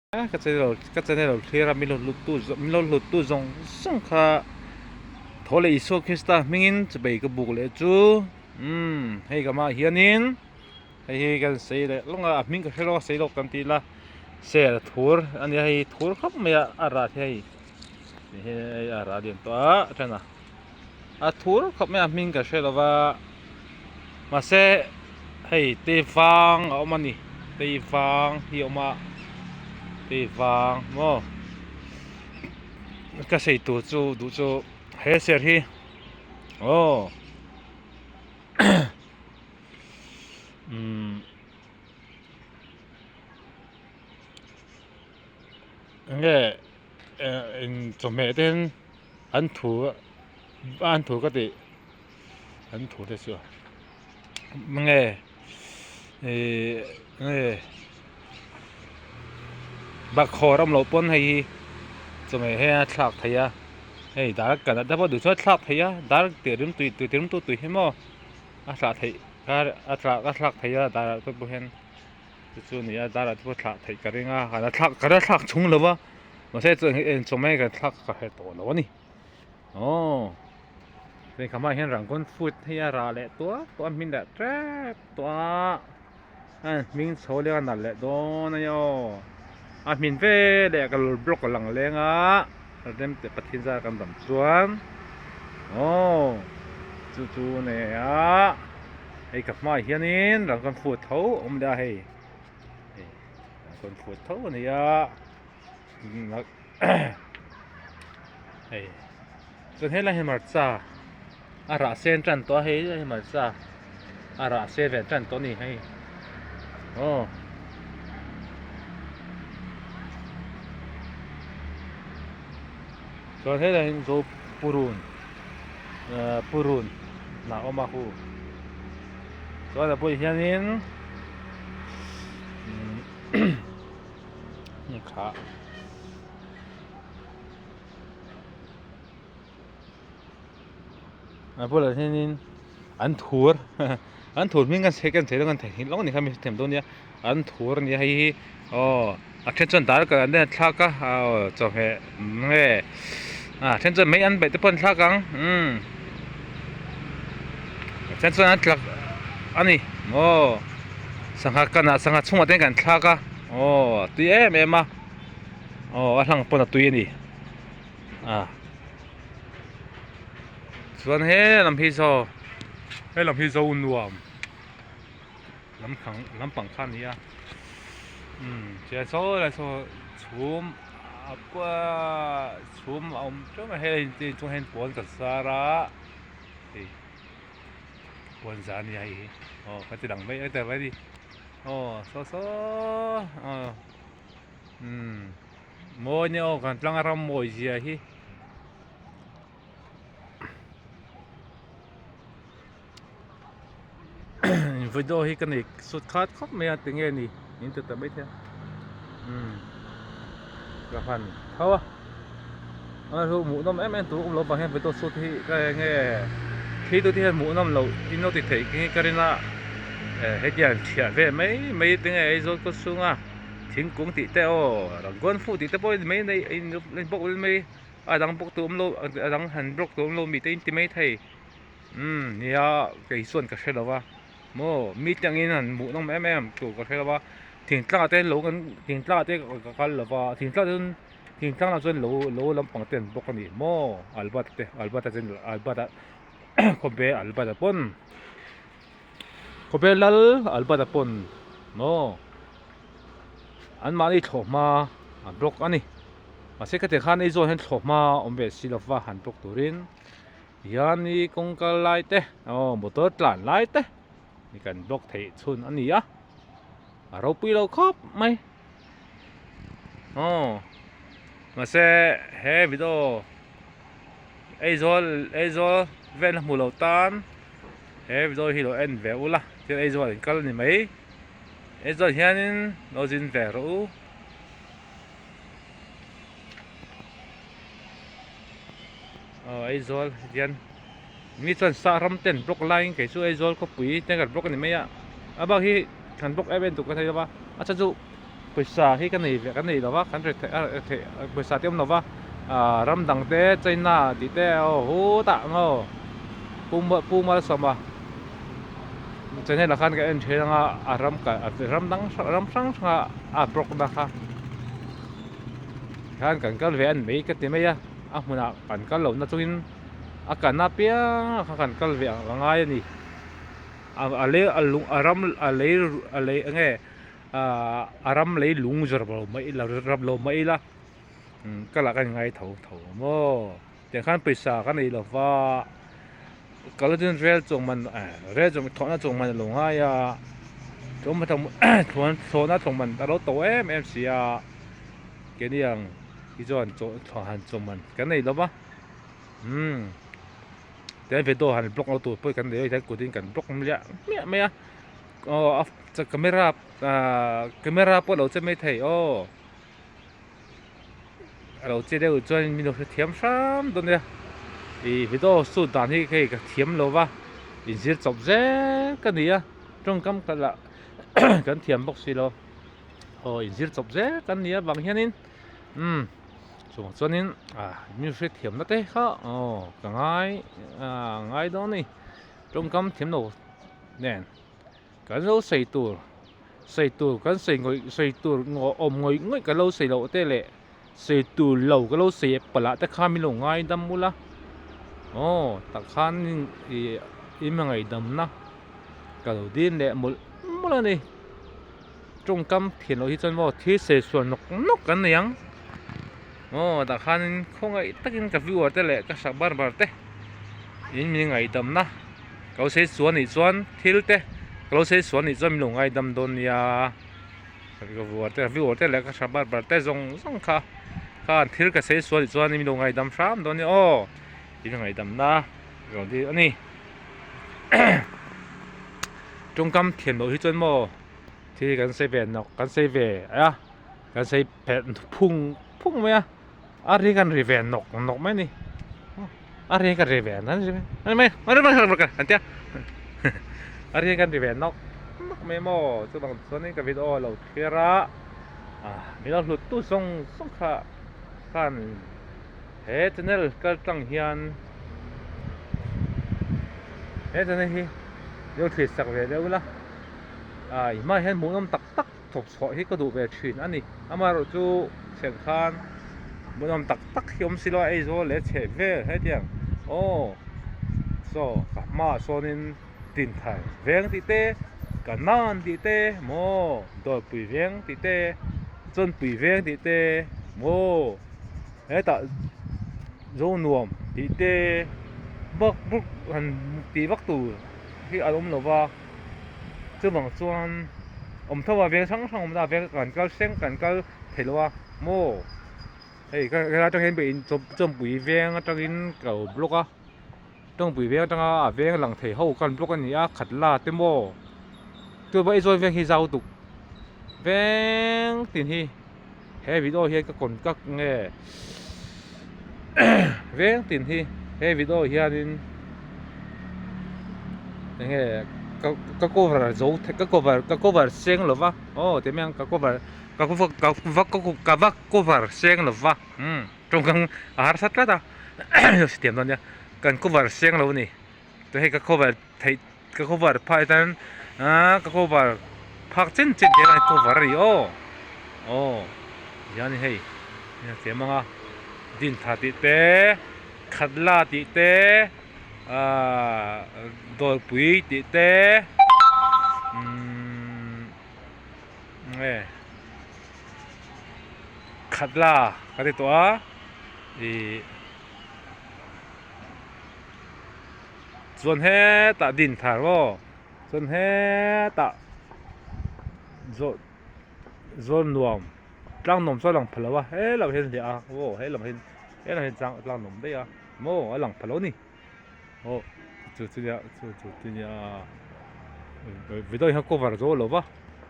Ka channel ka channel lo thlir a min lo hlut tu min lo hlut tu zawng zawng kha tho leh Isua Krista hmingin chubei ka buk leh chu umm hei ka hmaah hianin hei hi kan sawi leh lawng a a hming ka hre lo a sawi lawk kan ti ila ser thur a nia hei thur khawp mai a a rah hi hei hei a rah lian tawh a a then a a thur khawp mai a hming ka hre lo va mahse hei tei vang a awm a ni tei vang hi a awm a tei vang maw ka sawi tur chu duh chu he ser hi aw umm enge eng chawhmeh te hian an thu an thu ka tih an thu te chu nge ihh nge bakkhawr awm loh pawn hei hi chawhmeh hian a thlak theih a hei dar kan ah te pawh duh chuan a thlak theih a dar tih rim tui tui rim tu tui hi maw a thlah theih a thlak a thlak theih a dar ah te pawh hian chu chu a ni a dar ah te pawh thlah theih ka ring a kan la thlak kan la thlak chhung lo va mahse chuan eng chawhmeh kan thlak ka hre tawh lo a ni aw hei ka hmaah hian rangon food hei a rah leh tuar tawh a hmin leh tep tawh a a hming chho leh a nalh leh dawn a nia aw a hmin ve leh ka block a lang leng a rem teh Pathian zar kan dam chuan aw chu chu a nei a. Hei ka hmaah hianin rangkawn phut tho a awm leh a hei hei rangkawn phut tho a ni a hei chuan helai hi hmarcha a rah sen tan tawh a hei helai hi hmarcha a rah sen ve tan tawh a ni hei aw. Chuan helai hi zo purun ahh purun hnah a awm a hu chuan a bulah hianin umm kha a bulah hianin an thur an thur hming kan chhe kan chhe dawn kan theihnghilh lawk a ni kha mi hrethiam dawn nia an thur a nia hei hi aw a then chuan dar kan an thlak a aw chawhmeh nge a then chuan mei an beih te pawh an thlak ang umm a then chuan an tlak a ni aw sangha kanah sangha chhungah te hian kan thlak a aw a tui em em a aw a hlang pawn a tui a ni a. Chuan he lam hi saw he lam hi zo nuam lampang lampang kha a ni a umm chuan saw lai saw chhum a kua chhum a awm teuh mai hei inchung hian puan ka zar a hei puan zar a ni a hei hi aw ka ti lang mai a ti aw saw saw aw umm mawi nia aw kan tlang a ram mawi zia hi. Video hi ka nei sut khat khawp mai a tinge ni in ti ta mai thei a umm ka hman tho a a chu hmuh nawm em em tur awm loh vang hian video shoot hi ka enge thli tu te hian hmuh nawm loh in lo ti theih hi ka rin a eh hetiang thiah vel mai mai tinge Aizawl khaw chhunga thingkung tih te aw rangon fu tih te pawh mai nei a in bawk mai. A dang bawk tur awm lo a dang han block tur awm lo mi te in ti mai thei umm nia kei chuan ka hre lo va maw mi te angin han hmuh nawm em em tur ka hre lo va thingtlang ah te lo kan thingtlang ah te ka kal lo va thingtlang ah chuan thingtlang ah chuan lo lo lampang te an bawk a ni maw albert te albert a chuan albert a khawvel albert a pawn khawvel lal albert a pawn maw anmahni thlawhhma a block a ni. Mahse khatiang khan Aizawl hian thlawhhma a awm ve si lova han block turin hian i kawng kal lai te aw motor tlan lai te hi kan block theih chhun a ni a a ropui lo khawp mai aw mahse he video Aizawl Aizawl vel a hmu lo tan he video hi lo en ve ula thil Aizawl in kal a ni mai Aizawl hianin lo zin ve rawh u. Aw Aizawl hian mi chuan sah ram ten block laiin kei chu Aizawl khawpui te kan block a ni mai a a bak hi kan block em em tur ka thei lo va a chhan chu Pawisa hi ka nei ve ka nei lo va kan ri theih a theih pawisa te awm lo va ah ram dang te China tih te aw hutah maw pu pu Malsawma channel ah khan ka en thin anga a ram kal ram dang ram hrang hrang a a block na kha khan kan kal ve a ni mai ka ti mai a a hmunah kan kal lohna chungin a kan apiang kha kan kal ve ang a ngai a ni a lei a lung a ram a lei a lei eng nge. Ahh a ram lei lung zawrh lo mah ila rap lo mah ila umm ka lah ka inngai tho tho maw tiang khan pawisa ka nei lo va kal chuan rel chuang man eh rel chuang thlawhna chuang man a lo ngai a thlawhna chuang man a lo to em em si a keini ang hi chuan thlawh han chuang man kan nei lo va umm tiang video han block lo tur pawh kan nei a kut in kan block hmiah hmiah mai a. Aw a camera ahh camera pawh a lo che maithei aw a lo che deuh chuan min lo hrethiam hram dawn nia ih video shoot dan hi hei ka thiam lo va inzir chawp zel ka ni a tawngkam ka lah kan thiam bawk si lo aw inzir chawp zel kan ni avang hianin umm chuvang chuanin ah min hrethiamna te kha aw ka ngai ah ngai dawn a ni tawngkam thiam lo. Nen kan lo sawi tur sawi tur kan sawi ngawih sawi tur awm ngawih ngawih kan lo sawi loh te leh sawi tur lo ka lo sawi palh ah te khan min lo ngaidam ula aw tak khan ih in ngaihdamna ka lo dil leh mawlh mawlh a ni tawngkam thian loh hi chuan maw thil sawi sual nawk nawk kan nei ang aw tah khanin khawngaih takin ka viewer te leh ka sak bar bar te in min ngaihdamna. Ka lo sawi sual nih chuan thil te ka lo sawi sual nih chuan min lo ngaidam dawn nia ka vuar te viewer te leh ka hra bar bar te zawng zawng kha khan thil ka sawi sual nih chuan min lo ngaidam hram dawn nia aw in ngaidam na rawn ti a ni tawngkam thiam loh hi chuan maw thil kan sawi ve nawk kan sawi ve a kan sawi phelh phung phung mai a. A ri kan ri ve nawk nawk mai a ni a ri kan ri ve an ri mai an tia a ri kan ri ve nawk nawk mai maw chuvang chuanin ka video lo thlir a ah min lo hlut tu zawng zawng kha khan he channel kal tlang hian he channel hi lo thlir sak ve deuh ila ah i hmaah hian hmuhnawm tak tak. Thawk chhuah hi ka duh ve thin a ni. Amaherawhchu chhel khan hmuhnawm tak tak hi awm si lo a, Aizawl leh chheh vel hetiang aw saw ka hmaah sawnin Tinthar veng tih te, Kanan tih te maw Dawlpui veng tih te, Chawnpui veng tih te maw hetah Zonuam tih te bak buk han tih vak tur hi a awm lo va. Chuvang chuan awm tho a veng hrang hrang awm na veng kan kal seng kan kal thei lo a maw hei ka helai atang hian in chawmpui veng atangin ka lo block a chawmpui veng atanga a veng lang thei ho khan block a ni a khat la te maw chuan Aizawl veng hi zau tuk veng tin hi he video hian ka contact nge veng tin hi he video hianin enge ka ka cover zo ka cover ka cover seng lo va aw ti mai ang ka cover ka ka va ka va cover seng lo va umm tawngkam a harsa tlat a hetiang dawn nia kan cover seng lo a ni chuan hei ka cover theih ka cover phah hian aaa ka cover phak chen chen te hian cover a ni aw aw tihian hei a thiam ang a dintha tih te khatla tih te aaa dawlpui tih te umm nge khatla ka ti tawh a ih. Chuan hetah din thar aw chuan hetah zaw zawl nuam tlang nuam chu a lang pha lo a he lam hian hliah a aw he lam hian he lam hian tlang tlang nuam daih a maw a lang pha lo a ni aw chu chu nia chu chu chu nia video hian cover zo lo va.